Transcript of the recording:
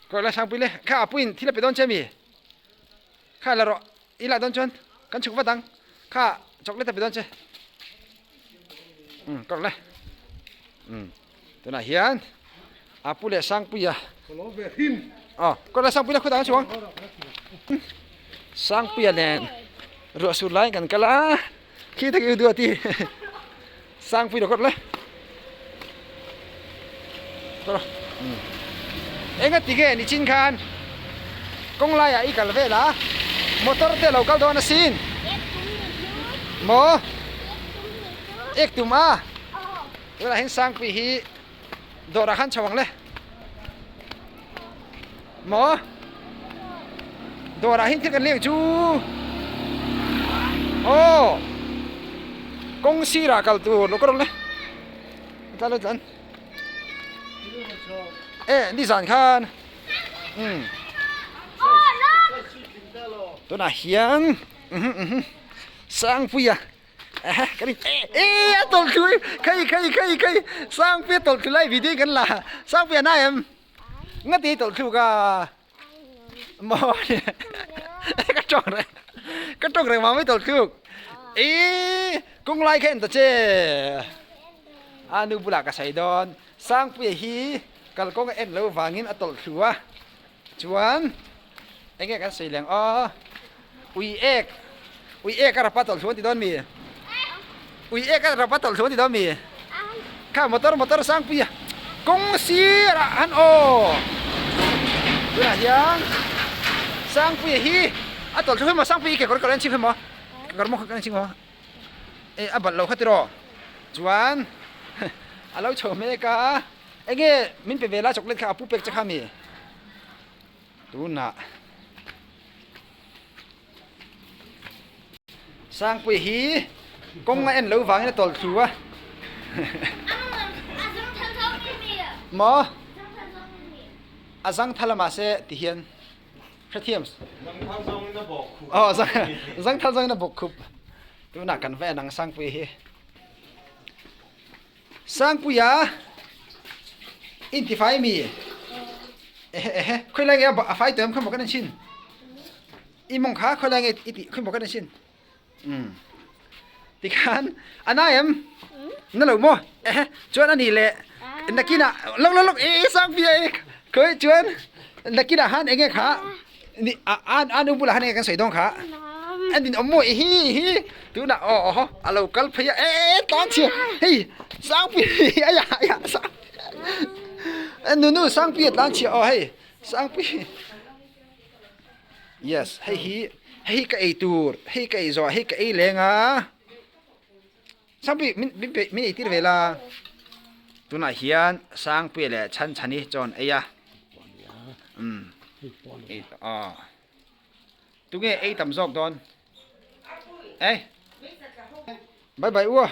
Kawr la sangpui le kha a puiin thil a pe dawn che mi? Kha la rawh i lah dawn chuan kan chhuk vat ang kha chocolate a pe dawn che. Umm kawr le umm tunah hian a pu leh sangpuia aw kawr la sangpui la khutah an chhuang sangpuia nen ruah sur laiin kan kal a khi tak i duati sangpui la kawr le kawr umm enga tige ni chin khan kawng laiah i kal vel a motor te lo kal dawn asin maw ek tum a tunah hian sangpui hi dawrah khan chho ang le maw dawrah hian thil kan leng chu aw kawng sirah kal tur lo ka rawn le tlan lo tlan e nizan khan umm tunah hian sangpuia e a tawlh thlu khai khai khai khai sangpuia tawlh thlu lai video kan la sangpuia na em nga ti tawlh thlu ka maw ka tawng reng ka tawng reng mami tawlh thluk e kawng lai kha en ta che a nu bulah ka sawi dawn sangpuia hi kalkawng a en lo vangin a tawlh thlu a Chuan enge kan sawi leng aw ui ek ui ek a rapa tawlh thu an ti dawn mi ui ek a rapa tawlh thu an ti dawn mi kha motor motor sangpui a kawng sir ah han aw tunah hian sangpuia hi a tawlh thu hi maw sangpui hi kekawr kawr a en chhim hi maw kekawr maw kha kan en chhim maw e a balh lo kha tiraw chuan a lo chho hmek a. Enge min pe ve la chocolate kha a pu pek che kha mi tunah Sangpui hi kawng a en lo vangin a tawlh thlu a maw a zang thal a mahse ti hian hrethiam aw zang thal zawngin a bawk khup tunah kan va en ang Sangpui hi. Sangpuia intifai mi ehe ehe khawilai nge a fai tawh em khaw maw kan en chhin i mawng kha khawilai nge i tih khaw maw kan en chhin um tikhan a nai em na lo maw ehe chuan ani leh nakinah lawk lawk lawk e Sangpuia e khawi chuan nakinah han enge kha ni a a nu bulah han enge kan sawi dawn kha an in awm maw i hi i hi tunah aw aw haw a lo kal phei a e e tlan chhia hei sangpui a ya a ya sang nunu sangpui a tlan chhia aw hei sangpui yes hei hi hei hi ka ei tur hei ka ei zawh hei ka ei leng a sangpui min min pe min ei tir ve la tunah hian sangpui leh chhanchhani chaw an ei a umm aw. Tunge ei tam zawk dawn? Ei. Bye bye u.